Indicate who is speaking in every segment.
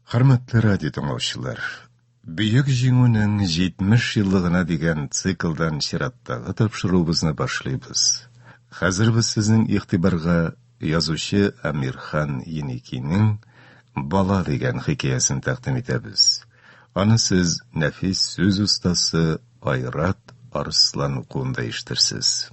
Speaker 1: Хөрмәтле радио тыңлаучылар, Бөек Җиңүнең 70 еллыгына дигән циклдан чираттагы тапшыруыбызны башлыйбыз. Хәзер без сезнең игътибарга язучы Әмирхан Еникинең Бала дигән хикәясен тәкъдим итәбез. Аны сез нәфис сүз остасы Айрат Арслан укуында ишетерсез.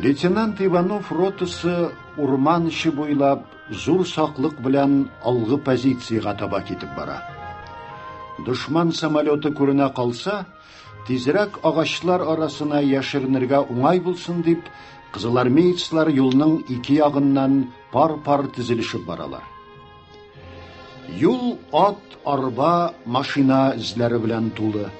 Speaker 2: Лейтенант Иванов ротасы урман эче буйлап зур саклык белән алгы позициягә таба китеп бара. Дошман самолеты күренә калса, тизрәк агачлар арасына яшеренергә уңай булсын дип, кызылармеецлар юлның ике ягыннан пар-пар тезелешеп баралар. Юл ат, арба, машина эзләре белән тулы.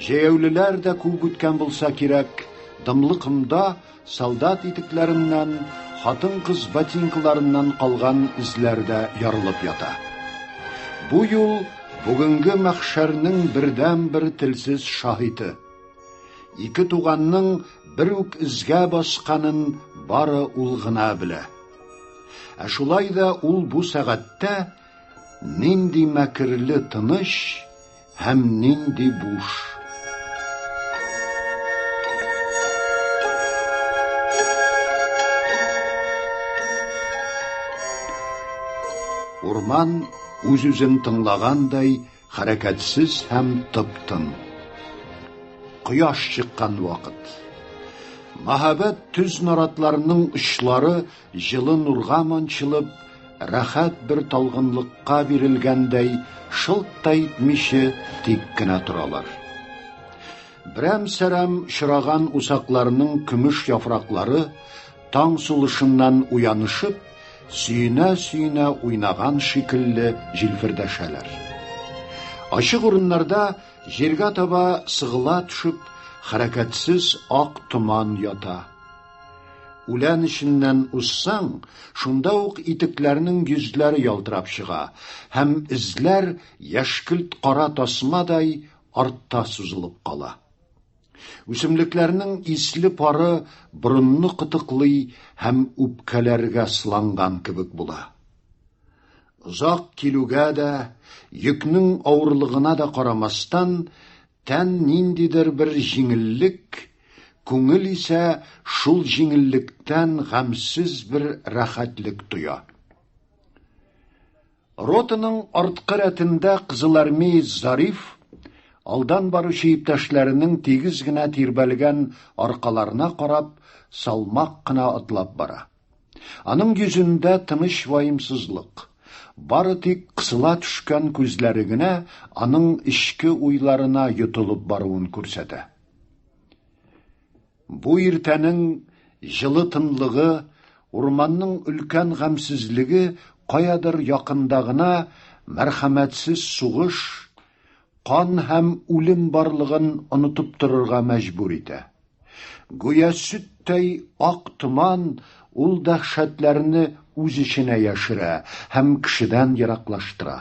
Speaker 2: Җәяүлеләр дә күп үткән булса кирәк, дымлы комда солдат итекләреннән, хатын-кыз ботинкаларыннан калган эзләр дә ярылып ята. Бу юл бүгенге мәхшәрнең бердәнбер телсез шаһиты. Ике туганның бер үк эзгә басканын бары ул гына белә. Ә шулай да ул бу сәгатьтә нинди мәкерле тыныч һәм нинди буш. Урман үз-үзен тыңлагандай хәрәкәтсез һәм тып-тын. Кояш чыккан вакыт. Мәһабәт төз наратларның очлары җылы нурга манчылып, рәхәт бер талгынлыкка бирелгәндәй, шылт та итмичә тик кенә торалар. Берәм-сәрәм очраган усакларның көмеш яфраклары таң сулышыннан уянышып, сөенә-сөенә уйнаган шикелле җилфердәшәләр. Ачык урыннарда җиргә таба сыгыла төшеп, хәрәкәтсез ак томан ята. Үлән эченнән узсаң, шунда ук итекләрнең йөзләре ялтырап чыга һәм эзләр яшькелт кара тасмадай артта сузылып кала. Үсемлекләрнең исле пары борынны кытыклый һәм үпкәләргә сыланган кебек була. Озак килүгә дә, йөкнең авырлыгына да карамастан, тән ниндидер бер җиңеллек, күңел исә шул җиңеллектән гамьсез бер рәхәтлек тоя. Ротаның арткы рәтендә кызылармеец Зариф, алдан баручы иптәшләренең тигез генә тирбәлгән аркаларына карап, салмак кына атлап бара. Аның йөзендә тыныч ваемсызлык. Бары тик кысыла төшкән күзләре генә аның эчке уйларына йотылып баруын күрсәтә. Бу иртәнең җылы тынлыгы, урманның өлкән гамьсезлеге каядыр якында гына мәрхәмәтсез сугыш, кан һәм үлем барлыгын онытып торырга мәҗбүр итә. Гүя сөттәй ак томан ул дәһшәтләрне үз эченә яшерә һәм кешедән ераклаштыра.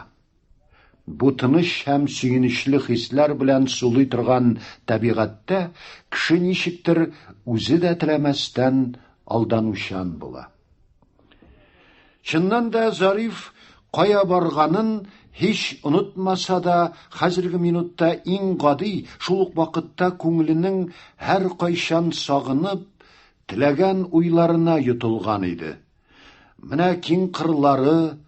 Speaker 2: Бу тыныч һәм сөенечле хисләр белән сулый торган табигатьтә кеше ничектер үзе дә теләмәстән алданучан була. Чыннан да Зариф кая барганын һич онытмаса да, хәзерге минутта иң гади, шул ук вакытта күңеленең һәркайчан сагынып, теләгән уйларына йотылган иде. Менә киң кырлары,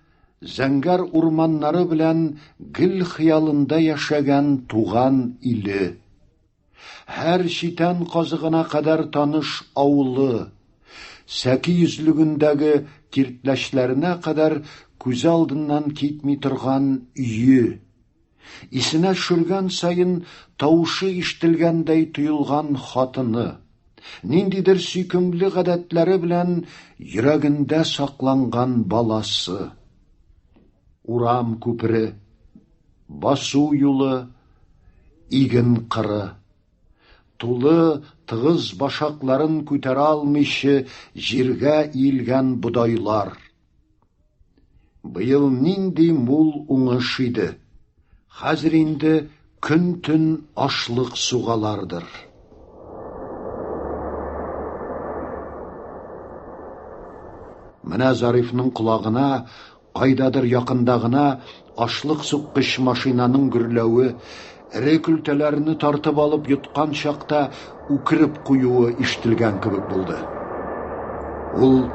Speaker 2: зәңгәр урманнары белән гел хыялында яшәгән туган иле. Һәр читән казыгына кадәр таныш авылы, сәке йөзлегендәге киртләчләренә кадәр күзе алдыннан китми торган өе. Исенә төшергән саен тавышы ишетелгәндәй тоелган хатыны, ниндидер сөйкемле гадәтләре белән йөрәгендә сакланган баласы. Урам күпере, басу юлы, Иген кыры. Тулы, тыгыз башакларын күтәрә алмыйча җиргә иелгән бодайлар. Быел нинди мул уңыш иде. Хәзер инде көн-төн ашлык сугалардыр. Менә Зарифның колагына кайдадыр якында гына ашлык суккыч машинаның гөрләве, эре көлтәләрне тартып алып йоткан чакта үкереп куюы ишетелгән кебек булды. Ул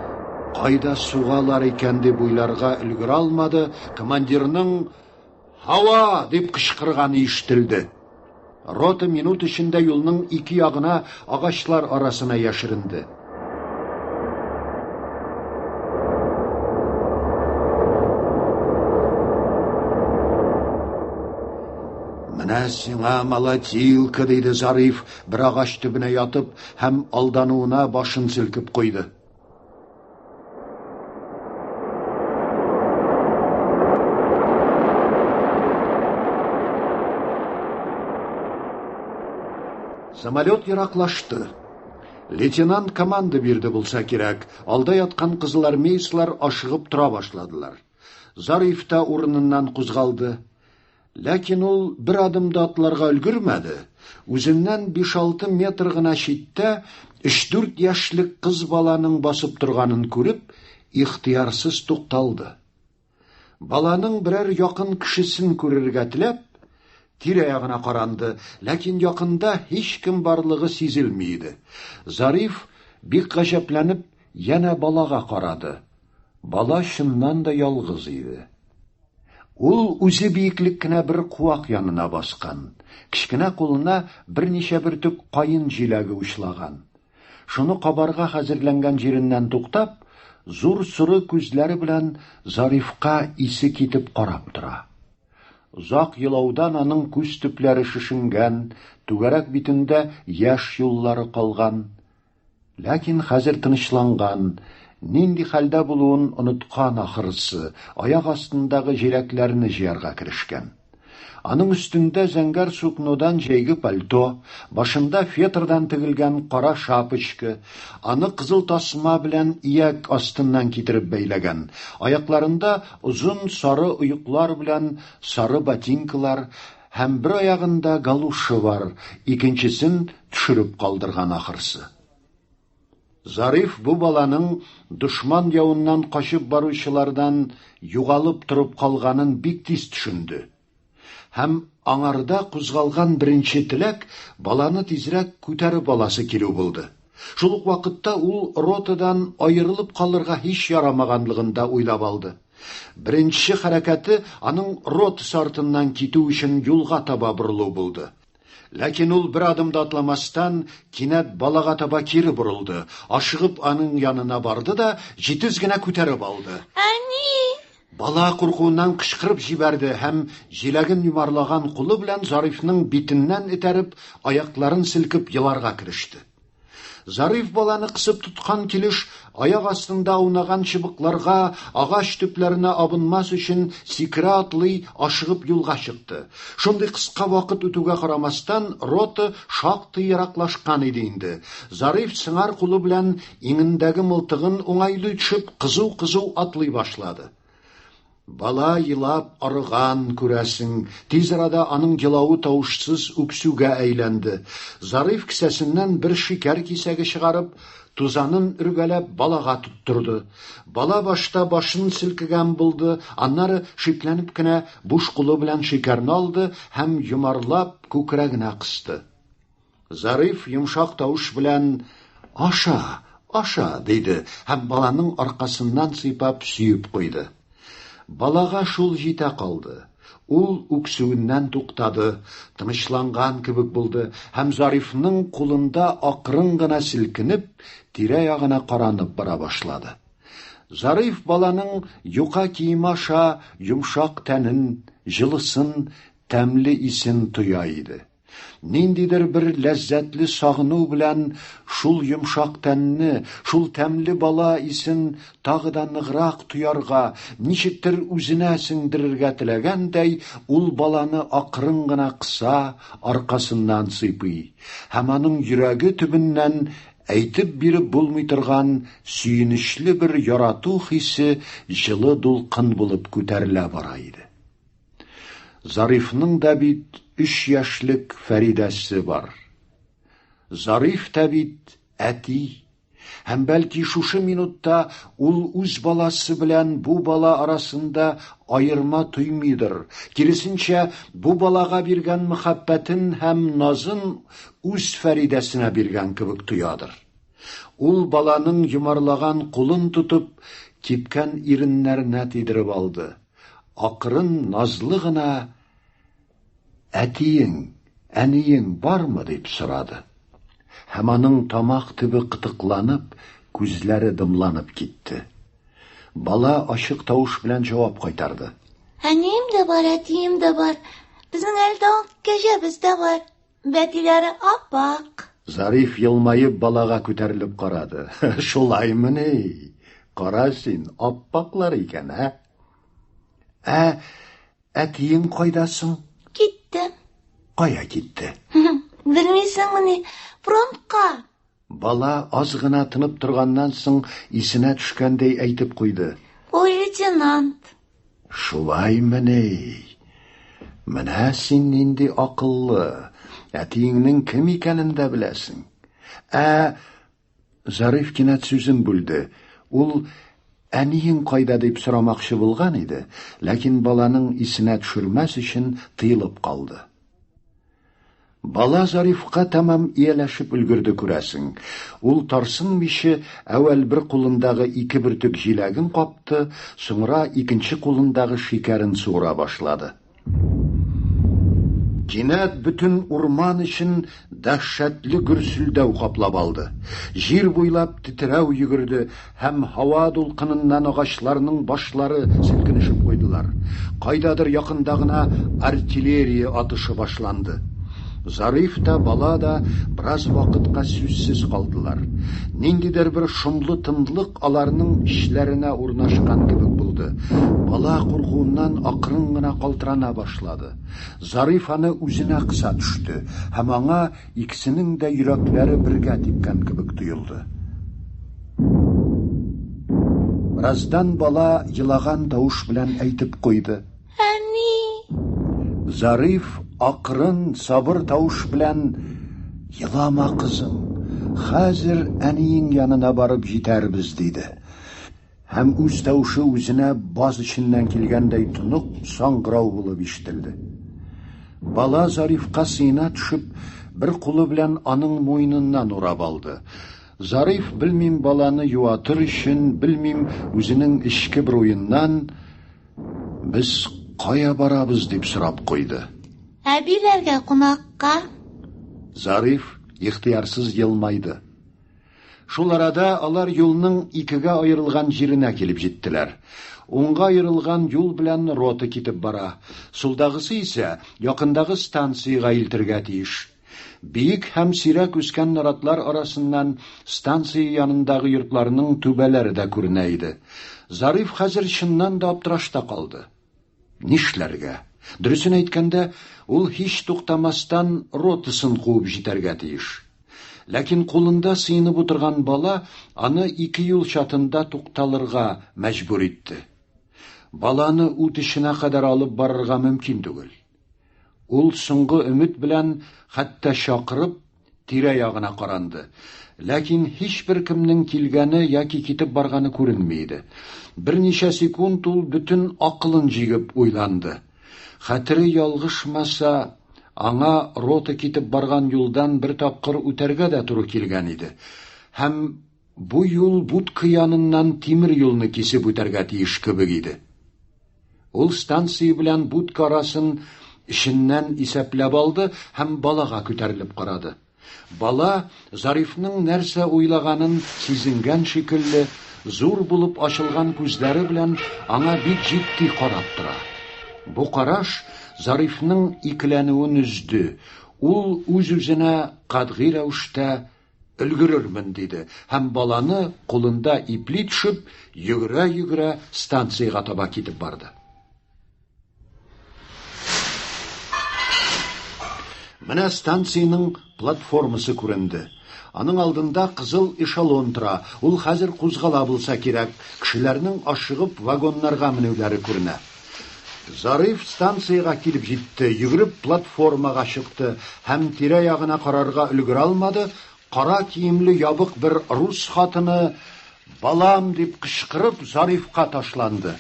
Speaker 2: кайда сугалар икән дип уйларга өлгерә алмады, командирның «Һава!» дип кычкырганы ишетелде. Рота минут эчендә юлның ике ягына агачлар арасына яшеренде. Менә сиңа молотилка, диде Зариф, бер агач төбенә ятып һәм алдануына башын селкеп куйды. Самолет ераклашты. Лейтенант команда бирде булса кирәк, алда яткан кызылармеецлар ашыгып тора башладылар. Зариф та урыныннан кузгалды. Ләкин ул бер адым да атларга өлгермәде, үзеннән биш-алты метр гына читтә өч-дүрт яшьлек кыз баланың басып торганын күреп, ихтыярсыз тукталды. Баланың берәр якын кешесен күрергә теләп, тирә-ягына каранды, ләкин якында һичкем барлыгы сизелми иде. Зариф, бик гаҗәпләнеп, янә балага карады. Бала чыннан да ялгыз иде. Ул үзе биеклек кенә бер куак янына баскан, кечкенә кулына берничә бөртек каен җиләге учлаган. Шуны кабарга хәзерләнгән җиреннән туктап, зур соры күзләре белән Зарифка исе китеп карап тора. Озак елаудан аның күз төпләре шешенгән, түгәрәк битендә яшь юллары калган. Ләкин хәзер тынычланган, нинди хәлдә булуын оныткан ахрысы, аяк астындагы җиләкләрне җыярга керешкән. Аның өстендә зәңгәр сукнодан җәйге пальто, башында фетрдан тегелгән кара шапочка, аны кызыл тасма белән ияк астыннан китереп бәйләгән, аякларында озын сары оеклар белән сары ботинкалар Һәм бер аягында галушы бар, икенчесен төшереп калдырган ахырсы. Зариф бу баланың дошман явыннан качып баручылардан югалып торып калганын бик тиз төшенде. Һәм аңарда кузгалган беренче теләк баланы тизрәк күтәреп аласы килү булды. Шул ук вакытта ул ротадан аерылып калырга һич ярамаганлыгын да уйлап алды. Беренче хәрәкәте аның ротасы артыннан китү өчен юлга таба борылу булды. Ләкин ул бер адым да атламастан кинәт балага таба кире борылды, ашыгып аның янына барды да җитез генә күтәреп алды.
Speaker 3: Әни!
Speaker 2: Бала куркуыннан кычкырып җибәрде һәм җиләген йомарлаган кулы белән Зарифның битеннән этәреп, аякларын селкеп еларга кереште. Зариф баланы кысып тоткан килеш, аяк астында аунаган чыбыкларга, агач төпләренә абынмас өчен сикерә-атлый ашыгып юлга чыкты. Шундый кыска вакыт үтүгә карамастан, рота шактый ераклашкан иде инде. Зариф сыңар кулы белән иңендәге мылтыгын уңайлый төшеп, кызу-кызу атлый башлады. Бала елап арыган, күрәсең. Тиз арада аның елавы тавышсыз үксүгә әйләнде. Зариф кесәсеннән бер шикәр кисәге чыгарып, тузанын өргәләп балага тоттырды. Бала башта башын селкегән булды, аннары шикләнеп кенә буш кулы белән шикәрне алды һәм йомарлап күкрәгенә кысты. Зариф йомшак тавыш белән «Аша, аша!» диде һәм баланың аркасыннан сыйпап сөеп куйды. Балага шул җитә калды. Ул үксүеннән туктады, тынычланган кебек булды һәм Зарифның кулында акрын гына селкенеп, тирә-ягына каранып бара башлады. Зариф баланың юка киеме аша йомшак тәнен, җылысын, тәмле исен тоя иде. Ниндидер бер ләззәтле сагыну белән шул йомшак тәнне, шул тәмле бала исен тагы да ныграк тоярга, ничектер үзенә сеңдерергә теләгәндәй, ул баланы акрын гына кыса, аркасыннан сыйпый. Һәм аның йөрәге төбеннән әйтеп биреп булмый торган сөенечле бер ярату хисе җылы дулкын булып күтәрелә бара иде. Зарифның да бит өч яшьлек Фәридәсе бар. Зариф та бит әти. Һәм бәлки шушы минутта ул үз баласы белән бу бала арасында аерма тоймыйдыр. Киресенчә, бу балага биргән мәхәббәтен һәм назын үз Фәридәсенә биргән кебек тоядыр. Ул баланың йомарлаган кулын тотып, кипкән иреннәренә тидереп алды. Акрын, назлы гына Әтиең, әниең бармы? дип сорады. Һәм аның тамак төбе кытыкланып, күзләре дымланып китте. Бала ачык тавыш белән җавап кайтарды.
Speaker 3: Әнием дә бар, әтием дә бар. Безнең әле тагын кәҗәбез дә бар. Бәтиләре ап-ак.
Speaker 2: Зариф елмаеп балага күтәрелеп карады. Шулаймыни? Кара син, ап-аклар икән, ә? Ә әтиең кайда соң?
Speaker 3: Китте.
Speaker 2: Кая китте?
Speaker 3: Белмисеңмени? Фронтка.
Speaker 2: Бала аз гына тынып торганнан соң исенә төшкәндәй әйтеп куйды.
Speaker 3: Ул лейтенант.
Speaker 2: Шулаймыни? Менә син нинди акыллы. Әтиеңнең кем икәнен дә беләсең. Ә Зариф кинәт сүзен бүлде. Ул әниең кайда дип сорамакчы булган иде, ләкин баланың исенә төшермәс өчен тыелып калды. Бала Зарифка тәмам ияләшеп өлгерде, күрәсең. Ул тарсынмыйча әүвәл бер кулындагы ике бөртек җиләген капты, соңра икенче кулындагы шикәрен суыра башлады. Кинәт бөтен урман эчен дәһшәтле гөрселдәү каплап алды. Җир буйлап тетрәү йөгерде һәм һава дулкыныннан агачларның башлары селкенешеп куйдылар. Кайдадыр якында гына артиллерия атышы башланды. Зариф та, бала да бераз вакытка сүзсез калдылар. Ниндидер бер шомлы тынлык аларның эчләренә урнашкан кебек булды. Бала куркуыннан акрын гына калтырана башлады. Зариф аны үзенә кыса төште һәм аңа икесенең дә йөрәкләре бергә типкән кебек тоелды. Бераздан бала елаган тавыш белән әйтеп куйды.
Speaker 3: Әни!
Speaker 2: Зариф акрын, сабыр тавыш белән Елама, кызым, хәзер әниең янына барып җитәрбез, диде. Һәм үз тавышы үзенә баз эченнән килгәндәй тонык саңгырау булып ишетелде. Бала Зарифка сыена төшеп, бер кулы белән аның муеныннан урап алды. Зариф, белмим, баланы юатыр өчен, белмим, үзенең эчке бер уеннан, Без кая барабыз, дип сорап куйды.
Speaker 3: Әбиләргә кунакка.
Speaker 2: Зариф ихтыярсыз елмайды. Шул арада алар юлның икегә аерылган җиренә килеп җиттеләр. Уңга аерылган юл белән рота китеп бара. Сулдагысы исә якындагы станциягә илтергә тиеш. Биек һәм сирәк үскән наратлар арасыннан станция янындагы йортларның түбәләре дә күренә иде. Зариф хәзер чыннан да аптырашта калды. Нишләргә? Дөресен әйткәндә, ул һич туктамастан ротасын куып җитәргә тиеш. Ләкин кулында сыенып утырган бала аны ике юл чатында тукталырга мәҗбүр итте. Баланы ут эченә кадәр алып барырга мөмкин түгел. Ул соңгы өмет белән хәтта чакырып, тирә-ягына каранды. Ләкин һичбер кемнең килгәне яки китеп барганы күренми иде. Берничә секунд ул бөтен акылын җигеп уйланды. Хәтере ялгышмаса, аңа рота китеп барган юлдан бер тапкыр үтәргә дә туры килгән иде. Һәм бу юл будка яныннан тимер юлны кисеп үтәргә тиеш кебек иде. Ул станция белән будка арасын эченнән исәпләп алды һәм балага күтәрелеп карады. Бала Зарифның нәрсә уйлаганын сизенгән шикелле, зур булып ачылган күзләре белән аңа бик җитди карап тора. Бу караш Зарифның икеләнүен өзде. Ул үз-үзенә катгый рәвештә өлгерермен диде һәм баланы кулында ипли төшеп, йөгерә-йөгерә станциягә таба китеп барды. Менә станциянең платформасы күренде. Аның алдында кызыл эшелон тора. Ул хәзер кузгала булса кирәк. Кешеләрнең ашыгып вагоннарга менүләре күренә. Зариф станциягә килеп җитте, йөгереп платформага чыкты һәм тирә-ягына карарга өлгерә алмады, кара киемле ябык бер рус хатыны «Балам!» дип кычкырып Зарифка ташланды.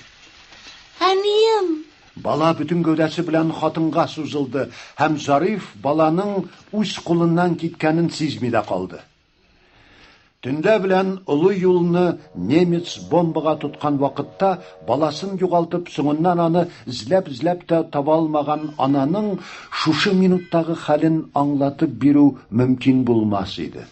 Speaker 3: Әнием!
Speaker 2: Бала бөтен гәүдәсе белән хатынга сузылды һәм Зариф баланың үз кулыннан киткәнен сизми дә калды. Төнлә белән олы юлны немец бомбага тоткан вакытта баласын югалтып, соңыннан аны эзләп-эзләп тә таба алмаган ананың шушы минуттагы хәлен аңлатып бирү мөмкин булмас иде.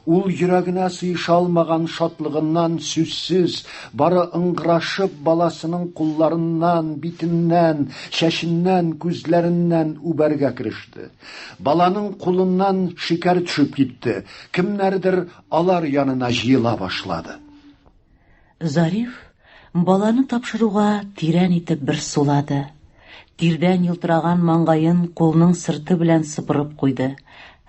Speaker 2: Ул йөрәгенә сыеша алмаган шатлыгыннан сүзсез, бары ыңгырашып баласының кулларыннан, битеннән, чәченнән, күзләреннән үбәргә кереште. Баланың кулыннан шикәр төшеп китте. Кемнәрдер алар янына җыела башлады.
Speaker 3: Зариф баланы тапшыруга тирән итеп бер сулады. Тирдән елтыраган маңгаен кулның сырты белән сыпырып куйды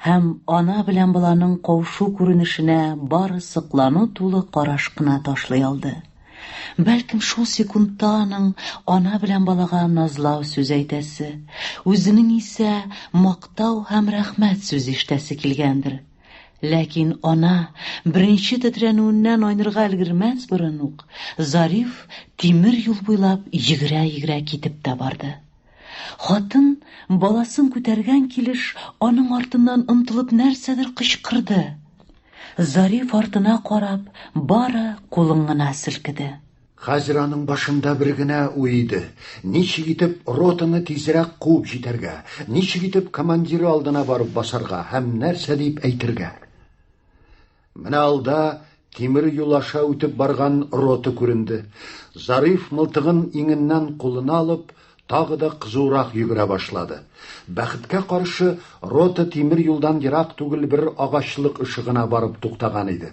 Speaker 3: һәм ана белән баланың кавышу күренешенә бары соклану тулы караш кына ташлый алды. Бәлкем шул секундта аның ана белән балага назлау сүзе әйтәсе, үзенең исә мактау һәм рәхмәт сүзе ишетәсе килгәндер. Ләкин ана беренче тетрәнүеннән айнырга өлгермәс борын ук Зариф тимер юл буйлап йөгерә-йөгерә китеп тә барды. Хатын баласын күтәргән килеш аның артыннан омтылып нәрсәдер кычкырды. Зариф артына карап, бары кулын гына селкеде.
Speaker 2: Хәзер аның башында бер генә уй иде. Ничек итеп ротаны тизрәк куып җитәргә, ничек итеп командиры алдына барып басарга һәм нәрсә дип әйтергә. Менә алда тимер юл аша үтеп барган рота күренде. Зариф мылтыгын иңеннән кулына алып, тагы да кызурак йөгерә башлады. Бәхеткә каршы, рота тимер юлдан ерак түгел бер агачлык ышыгына барып туктаган иде.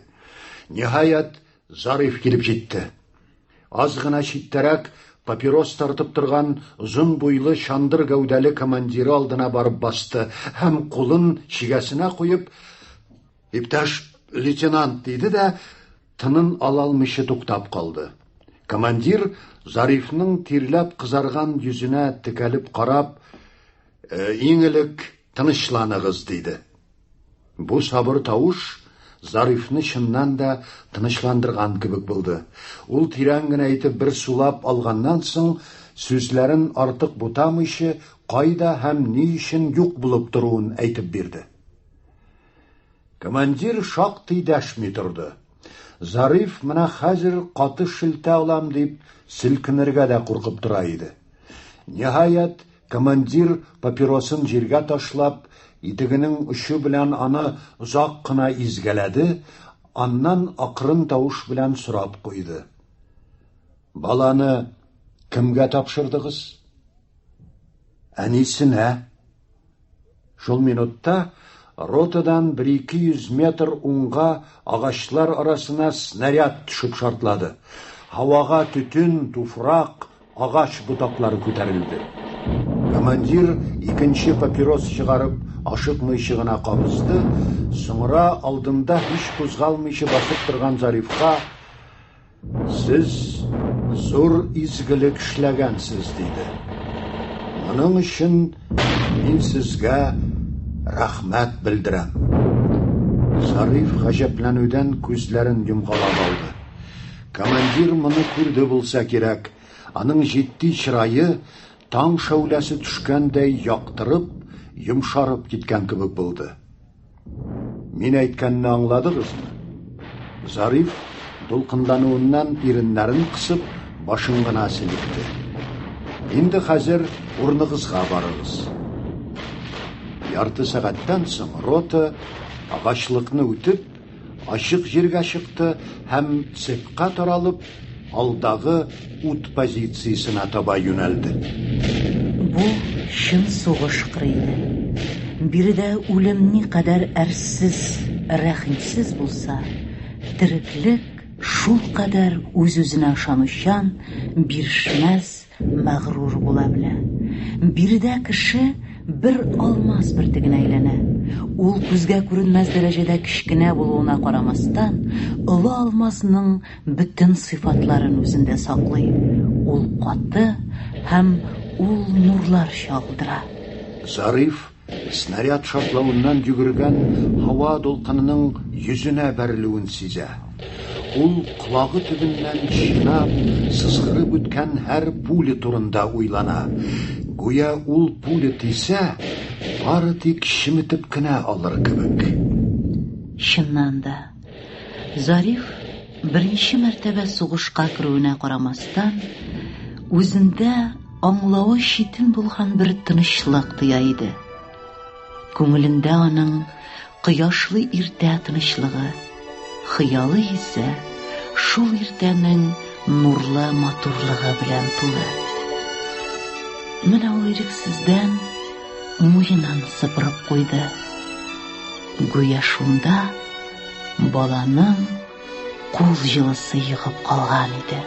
Speaker 2: Ниһаять, Зариф килеп җитте. Аз гына читтәрәк папирос тартып торган озын буйлы чандыр гәүдәле командиры алдына барып басты һәм кулын чигәсенә куеп, «Иптәш лейтенант», диде дә, тынын ала алмыйча туктап калды. Командир Зарифның тирләп кызарган йөзенә текәлеп карап, «Иң элек тынычланыгыз», диде. Бу сабыр тавыш Зарифны чыннан да тынычландырган кебек булды. Ул тирән генә итеп бер сулап алганнан соң, сүзләрен артык бутамыйча, кайда һәм ни өчен юк булып торуын әйтеп бирде. Командир шактый дәшми торды. Зариф менә хәзер каты шелтә алам дип селкенергә дә куркып тора иде. Ниһаять, командир папиросын җиргә ташлап, итегенең очы белән аны озак кына изгәләде, аннан акрын тавыш белән сорап куйды. Баланы кемгә тапшырдыгыз? Әнисенә. Шул минутта ротадан бер-ике йөз метр уңга агачлар арасына снаряд төшеп шартлады. Һавага төтен, туфрак, агач ботаклары күтәрелде. Командир икенче папирос чыгарып, ашыкмыйча гына кабызды, соңра алдында һич кузгалмыйча басып торган Зарифка Сез зур изгелек эшләгәнсез, диде. Моның өчен мин сезгә рәхмәт белдерәм. Зариф гаҗәпләнүдән күзләрен йомгалап алды. Командир моны күрде булса кирәк, аның җитди чырае таң шәүләсе төшкәндәй яктырып, йомшарып киткән кебек булды. Мин әйткәнне аңладыгызмы? Зариф, дулкынлануыннан иреннәрен кысып, башын гына селекте. Инде хәзер урыныгызга барыгыз. Ярты сәгатьтән соң рота агачлыкны үтеп, ачык җиргә чыкты һәм цепка таралып, алдагы ут позициясенә таба юнәлде.
Speaker 3: Бу чын сугыш кыры иде. Биредә үлем никадәр әрсез, рәхимсез булса, тереклек шулкадәр үз-үзенә ышанучан, бирешмәс, мәгърур була белә. Биредә кеше бер алмаз бөртегенә әйләнә. Ул күзгә күренмәс дәрәҗәдә кечкенә булуына карамастан, олы алмазның бөтен сыйфатларын үзендә саклый. Ул каты һәм ул нурлар чагылдыра.
Speaker 2: Зариф снаряд шартлавыннан йөгергән һава дулкынының йөзенә бәрелүен сизә. Ул колагы төбеннән чинап, сызгырып үткән һәр пуля турында уйлана. Гүя ул пуля тисә, бары тик чеметеп кенә алыр кебек.
Speaker 3: Чыннан да, Зариф беренче мәртәбә сугышка керүенә карамастан, үзендә аңлавы читен булган бер тынычлык тоя иде. Күңелендә аның кояшлы иртә тынычлыгы, хыялы исә шул иртәнең нурлы матурлыгы белән тулы. Менә ул ирексездән муенын сыпырып куйды. Гүя шунда баланың кул җылысы йогып калган иде.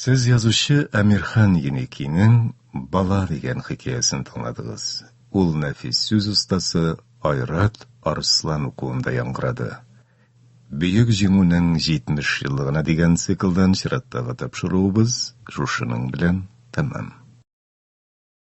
Speaker 1: Сез язучы Әмирхан Еникинең Бала дигән хикәясен тыңладыгыз. Ул нәфис сүз остасы Айрат Арслан укуында яңгырады. Бөек Җиңүнең 70 еллыгына дигән циклдан чираттагы тапшыруыбыз шушының белән тәмам.